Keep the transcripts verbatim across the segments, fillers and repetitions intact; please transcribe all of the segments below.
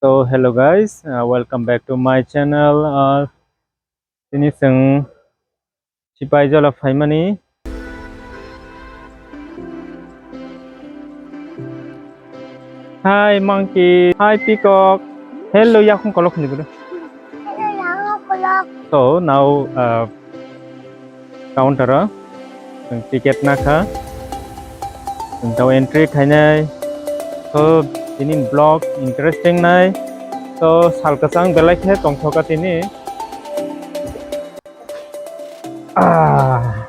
So hello guys, uh, welcome back to my channel. Uh, tini chwng Sipaijala phaimani. Hi monkey, hi peacock. Hello yakung kolok ni gudu. So now uh, counter o chwng ticket nakha, chwng tao entry khainai. So tini vlog interesting nai. So sal kwchang belai khe tongthoka tini. Ah.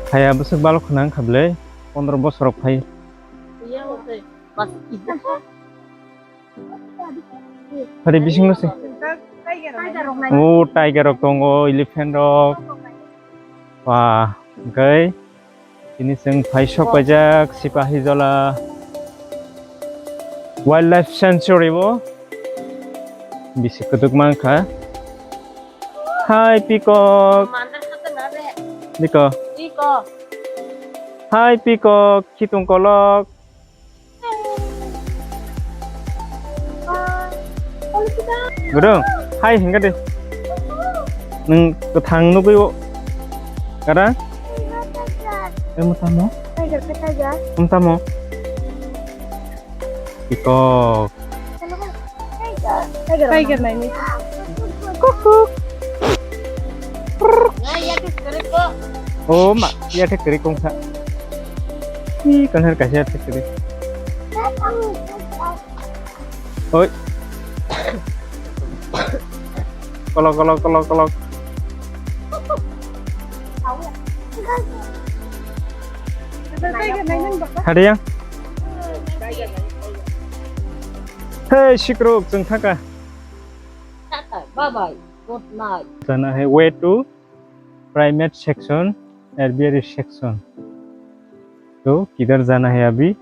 Haya bwswk balok khwnang kha bwle, pondro bosor rok phai. Phari bising no se. O tiger rok tongo, elephant rok. Wah, hwnkhe tini chwng phai sok paijak Sipahijola Wildlife Sanctuary o. Bisi kwdwk mankha. Hi peacock. Peacock. Hi peacock, khitung kolok. Gudung, hai hingga de. Nung kwthang nugwi o. Kada? Emo tamo? Emo tamo? Peacock. Tiger naini. Kuk kuk. Oh ma, ya thek kiri kong sa. Ih, kan har kaisa thek kiri. Oi. Kolok, kolok, kolok, kolok. Hade yang. Hey, sikrok, chwng thaka. Tata, bye bye, good night. Jana hai way to primate section, herbivore section. To kidhar jana hai abhi?